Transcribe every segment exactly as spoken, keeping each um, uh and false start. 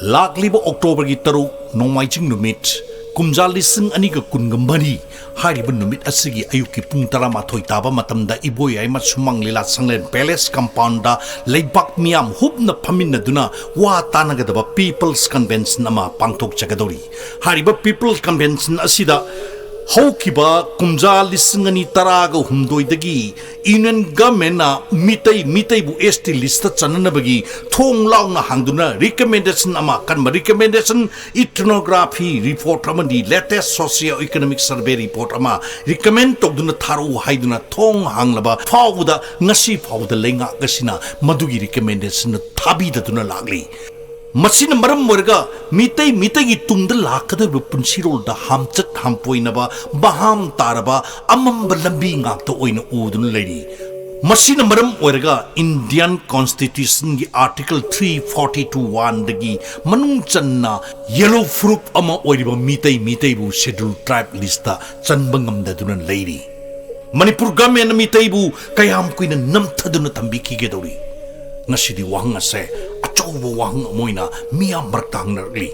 ꯂꯥꯛꯂꯤꯕ ꯑꯣꯛꯇꯣꯕꯔꯒꯤ ꯇꯔꯨꯛ, ꯅꯣꯡꯃꯥꯏꯖꯤꯡ ꯅꯨꯃꯤꯠ, ꯀꯨꯝꯖꯥ ꯂꯤꯁꯤꯡ ꯑꯅꯤꯒ ꯀꯨꯟꯒ ꯃꯔꯤ, ꯍꯥꯏꯔꯤꯕ ꯅꯨꯃꯤꯠ ꯑꯁꯤꯒꯤ ꯑꯌꯨꯛꯀꯤ ꯄꯨꯡ ꯇꯔꯥꯃꯥꯊꯣꯏ ꯇꯥꯕ ꯃꯇꯝꯗ ꯏꯕꯣꯌꯥꯏꯃ ꯁꯨꯃꯥꯡ ꯂꯤꯂꯥ ꯁꯪꯂꯦꯟ ꯄꯦꯂꯦꯁ ꯀꯝꯄꯥꯎꯟꯗ ꯂꯩꯕꯥꯛ ꯃꯤꯌꯥꯝ ꯍꯨꯞꯅ ꯐꯝꯃꯤꯟꯅꯗꯨꯅ ꯋꯥ ꯇꯥꯟꯅꯒꯗꯕ ꯄꯤꯄꯜꯁ ꯀꯟꯚꯦꯟꯁꯟ ꯑꯃ ꯄꯥꯡꯊꯣꯛꯆꯒꯗꯧꯔꯤ꯫ ꯍꯥꯏꯔꯤꯕ ꯄꯤꯄꯜꯁ ꯀꯟꯚꯦꯟꯁꯟ ꯑꯁꯤꯗ ꯍꯧꯈꯤꯕ ꯀꯨꯝꯖꯥ ꯂꯤꯁꯤꯡ ꯑꯅꯤ ꯇꯔꯥꯒ ꯍꯨꯝꯗꯣꯏꯗꯒꯤ ꯌꯨꯅꯤꯌꯟ ꯒꯚꯔꯟꯃꯦꯟꯅ ꯃꯤꯇꯩ, ꯃꯤꯇꯩꯕꯨ ꯑꯦꯁ ꯇꯤ ꯂꯤꯁꯇ ꯆꯟꯅꯅꯕꯒꯤ ꯊꯣꯡ ꯂꯥꯎꯅ ꯍꯥꯡꯗꯨꯅ ꯔꯤꯀꯃꯦꯟꯗꯦꯁꯟ ꯑꯃ, ꯀꯔꯝꯕ ꯔꯤꯀꯃꯦꯟꯗꯦꯁꯟ? ꯏꯊꯅꯣꯒ꯭ꯔꯥꯐꯤ ꯔꯤꯄꯣꯔꯠ ꯑꯃꯗꯤ latest socio economic survey report ꯑꯃ ꯔꯤꯀꯃꯦꯟ ꯇꯧꯗꯨꯅ ꯊꯥꯔꯛꯎ ꯍꯥꯏꯗꯨꯅ ꯊꯣꯡ ꯍꯥꯡꯂꯕ ꯐꯥꯎꯕꯗ ꯉꯁꯤ ꯐꯥꯎꯕꯗ ꯂꯩꯉꯥꯛ ꯑꯁꯤꯅ ꯃꯗꯨꯒꯤ ꯔꯤꯀꯃꯦꯟꯗꯦꯁꯟ ꯊꯥꯕꯤꯗꯗꯨꯅ ꯂꯥꯛꯂꯤ꯫ ꯃꯁꯤꯅ ꯃꯔꯝ ꯑꯣꯏꯔꯒ ꯃꯤꯇꯩ, ꯃꯤꯇꯩꯒꯤ ꯇꯨꯡꯗ ꯂꯥꯛꯀꯗꯧꯔꯤꯕ ꯄꯨꯟꯁꯤꯔꯣꯜꯗ ꯍꯥꯝꯆꯠ ꯍꯥꯝꯄꯣꯏꯅꯕ ꯃꯍꯥꯝ ꯇꯥꯔꯕ ꯑꯃꯝꯕ ꯂꯝꯕꯤ ꯉꯥꯛꯇ ꯑꯣꯏꯅ ꯎꯗꯨꯅ ꯂꯩꯔꯤ꯫ ꯃꯁꯤꯅ ꯃꯔꯝ ꯑꯣꯏꯔꯒ ꯏꯟꯗꯤꯌꯟ ꯀꯣꯟꯁꯇꯤꯇ꯭ꯌꯨꯁꯟꯒꯤ ꯑꯥꯔꯇꯤꯀꯜ ꯊ꯭ꯔꯤ ꯐꯣꯔꯇꯤ ꯇꯨ ꯋꯥꯟꯗꯒꯤ ꯃꯅꯨꯡ ꯆꯟꯅ ꯌꯦꯂꯣ ꯐꯨꯔꯨꯞ ꯑꯃ ꯑꯣꯏꯔꯤꯕ ꯃꯤꯇꯩ, ꯃꯤꯇꯩꯕꯨ ꯁꯦꯗ꯭ꯌꯨꯜ ꯇ꯭ꯔꯥꯏꯕ ꯂꯤꯁꯇ ꯆꯟꯕ ꯉꯝꯗꯗꯨꯅ ꯂꯩꯔꯤ꯫ ꯃꯅꯤꯄꯨꯔ ꯒꯚꯔꯟꯃꯦꯟꯅ ꯃꯤꯇꯩꯕꯨ ꯀꯌꯥꯝ ꯀꯨꯏꯅ ꯅꯝꯊꯗꯨꯅ ꯊꯝꯕꯤꯈꯤꯒꯗꯧꯔꯤ? ꯉꯁꯤꯗꯤ ꯋꯥꯍꯪ ꯑꯁꯦ ꯑꯆꯧꯕ ꯋꯥꯍꯪ ꯑꯃ ꯑꯣꯏꯅ ꯃꯤꯌꯥꯝ ꯃꯔꯛꯇ ꯍꯪꯅꯔꯛꯂꯤ꯫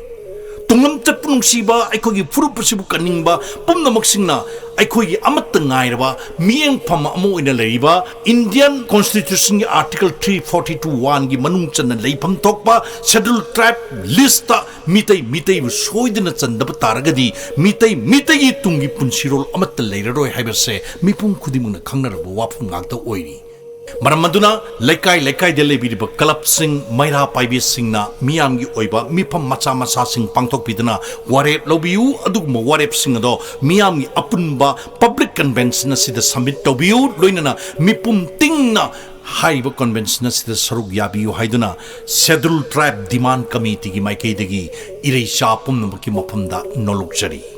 ꯇꯨꯡꯂꯝꯆꯠꯄꯨ ꯅꯨꯡꯁꯤꯕ, ꯑꯩꯈꯣꯏꯒꯤ ꯐꯨꯔꯨꯞ ꯑꯁꯤꯕꯨ ꯀꯟꯅꯤꯡꯕ ꯄꯨꯝꯅꯃꯛꯁꯤꯡꯅ ꯑꯩꯈꯣꯏꯒꯤ ꯑꯃꯠꯇ ꯉꯥꯏꯔꯕ ꯃꯤꯠꯌꯦꯡꯐꯝ ꯑꯃ ꯑꯣꯏꯅ ꯂꯩꯔꯤꯕ ꯏꯟꯗꯤꯌꯟ ꯀꯣꯟꯁꯇꯤꯇ꯭ꯌꯨꯁꯟꯒꯤ ꯑꯥꯔꯇꯤꯀꯜ ꯊ꯭ꯔꯤ ꯐꯣꯔꯇꯤ ꯇꯨ ꯋꯥꯟꯒꯤ ꯃꯅꯨꯡ ꯆꯟꯅ ꯂꯩꯐꯝ ꯊꯣꯛꯄ ꯁꯦꯗ꯭ꯌꯨꯜ ꯇ꯭ꯔꯥꯏꯕ ꯂꯤꯁꯇ ꯃꯤꯇꯩ, ꯃꯤꯇꯩꯕꯨ ꯁꯣꯏꯗꯅ ꯆꯟꯗꯕ ꯇꯥꯔꯒꯗꯤ ꯃꯤꯇꯩ, ꯃꯤꯇꯩꯒꯤ ꯇꯨꯡꯒꯤ ꯄꯨꯟꯁꯤꯔꯣꯜ ꯑꯃꯠꯇ ꯂꯩꯔꯔꯣꯏ ꯍꯥꯏꯕꯁꯦ ꯃꯤꯄꯨꯝ ꯈꯨꯗꯤꯡꯃꯛꯅ ꯈꯪꯅꯔꯕ ꯋꯥꯐꯝ ꯉꯥꯛꯇ ꯑꯣꯏꯔꯤ꯫ ꯃꯔꯝ ꯑꯗꯨꯅ ꯂꯩꯀꯥꯏ ꯂꯩꯀꯥꯏꯗ ꯂꯩꯕꯤꯔꯤꯕ ꯀ꯭ꯂꯕꯁꯤꯡ, ꯃꯩꯔꯥ ꯄꯥꯏꯕꯤꯁꯤꯡꯅ ꯃꯤꯌꯥꯝꯒꯤ ꯑꯣꯏꯕ ꯃꯤꯐꯝ ꯃꯆꯥ ꯃꯆꯥꯁꯤꯡ ꯄꯥꯡꯊꯣꯛꯄꯤꯗꯨꯅ ꯋꯥꯔꯦꯞ ꯂꯧꯕꯤꯌꯨ꯫ ꯑꯗꯨꯒꯨꯝꯕ ꯋꯥꯔꯦꯞꯁꯤꯡ ꯑꯗꯣ ꯃꯤꯌꯥꯝꯒꯤ ꯑꯄꯨꯟꯕ ꯄꯕ꯭ꯂꯤꯛ ꯀꯟꯚꯦꯟꯁꯟ ꯑꯁꯤꯗ ꯁꯕꯃꯤꯠ ꯇꯧꯕꯤꯌꯨ꯫ ꯂꯣꯏꯅꯅ ꯃꯤꯄꯨꯝ ꯇꯤꯡꯅ ꯍꯥꯏꯔꯤꯕ ꯀꯟꯚꯦꯟꯁꯟ ꯑꯁꯤꯗ ꯁꯔꯨꯛ ꯌꯥꯕꯤꯌꯨ ꯍꯥꯏꯗꯨꯅ ꯁꯦꯗ꯭ꯌꯨꯜ ꯇ꯭ꯔꯥꯏꯕ ꯗꯤꯃꯥꯟ ꯀꯃꯤꯇꯤꯒꯤ ꯃꯥꯏꯀꯩꯗꯒꯤ ꯏꯔꯩꯆꯥ ꯄꯨꯝꯅꯃꯛꯀꯤ ꯃꯐꯝꯗ ꯅꯣꯜꯂꯨꯛꯆꯔꯤ꯫